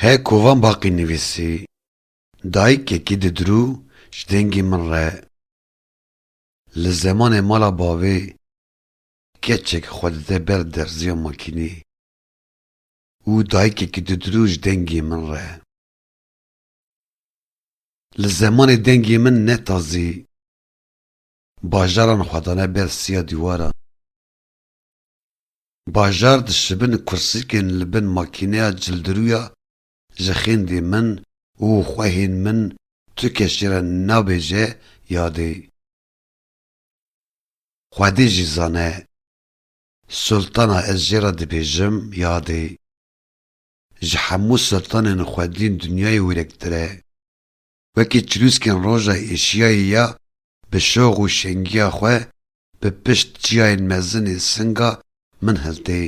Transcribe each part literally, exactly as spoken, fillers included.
He Kovan Baqî nivîsî, dayikekî didirû ji dengê min re. Li zemanê mala bavê keçek xwe dide ber derziya makînê û dayikekî didirû ji dengê min re. Li zemanê dengê min ne tazî, bajaran xwe dane ber siya dîwaran. Bajar dişibin kursîkên li bin makîneya cildirûya ji xêndê min û xwehên min tu kes jê re nabêje yadê. Xwedê jî zane, Sultana ez jê re dibêjim yadê. Ji hemû sultanên xwedîn dinyayê wêrektir e. Wekî çilûskên roja êşiyayê ya bi şox û şengiya xwe bi pişt çiyayên mezin ê singa min hiltê.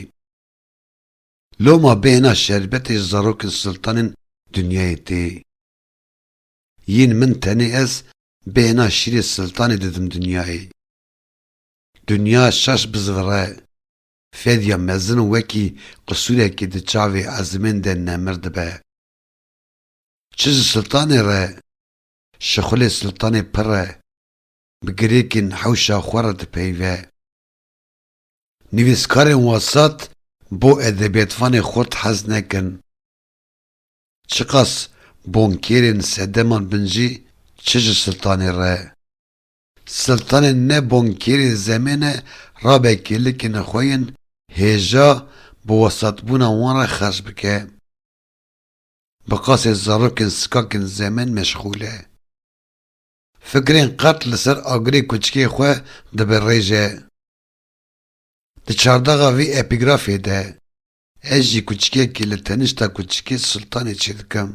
Loma bêhna şerbetê ji zarokên sultanên dinyayê tê. Yîn min tenê ez bêhna şîrê sultanê didim dinyayê. Dinya şaş bizivire, fedya mezin wekî qisûrekê di çavê ezimên de nemir dibe. Çi ji sultanê re, şixulê sultanê pir e, bi girêkên hewşa xwe re dipeyve. Nivîskarên wesat bo edebiyatvanê xurt hez nekin. Çiqas bonkêrên sedeman bin jî çi ji sultanê re. Sultanên ne bonkêrê zemê ne rabe kêlikên xwe yên hêja bi wesatbûna wan re xerc bike. Bi qasê zarokên sikakên zemên meşxûl e. Fikrên qert li ser agirê kuçikê xwe dibirêje. Di çardaxa vî epîgrafê de ez jî kuçikekî li tenişta kuçikê sultanê çêdikim.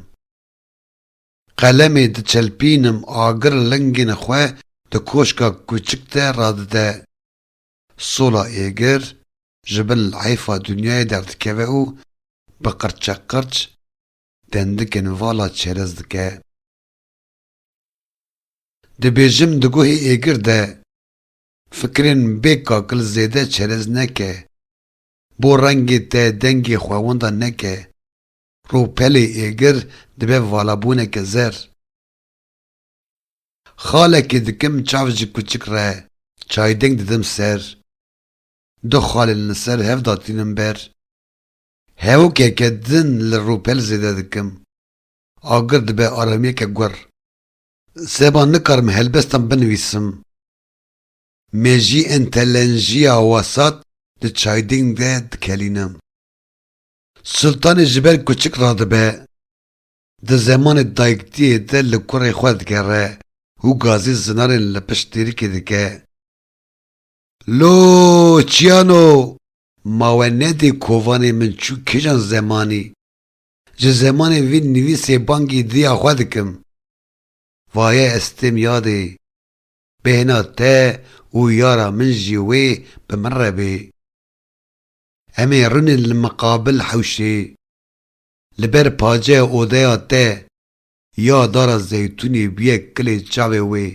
Qelemê diçelpînim, agir lingên xwe di koşka kuçik de radide. Sola êgir ji bin lehêfa dinyayê derdikeve û bi qirçeqirç dendikên vala çerez dike. Dibêjim di guhê êgir de fikrên bê kakil zêde çerez neke. Bo rengê te dengê xwe winda neke. Rûpelê êgir dibe valabûneke zer. Xalekê dikim çav ji kuçik re, çaydeng didim ser. Du xalên li ser hev datînim ber. Hevokeke din li rûpel zêde dikim. Agir dibe aramiyeke gur. Seba nikarim helbestan binivîsim. Mejî entelenjiya wesat di çaydeng de dikelînim. Sultanê ji ber kuçik radibe. Di zemanê dayiktiyê de li kurê xwe digere û gazî zinarên li pişt têrikê dike. Lo çiyano, ma we nedê kovanê min çû kîjan zemanî? Ji zemanê vî nivîsê bangî diya xwe dikim. Vaye ez têm yadê. Bêhna te û yara min jî wê bi min re bê. Em ê rûnên li miqabil hewşê. Li ber paceya odeya te ya dara zeytûnê bûye kilê çavê wê.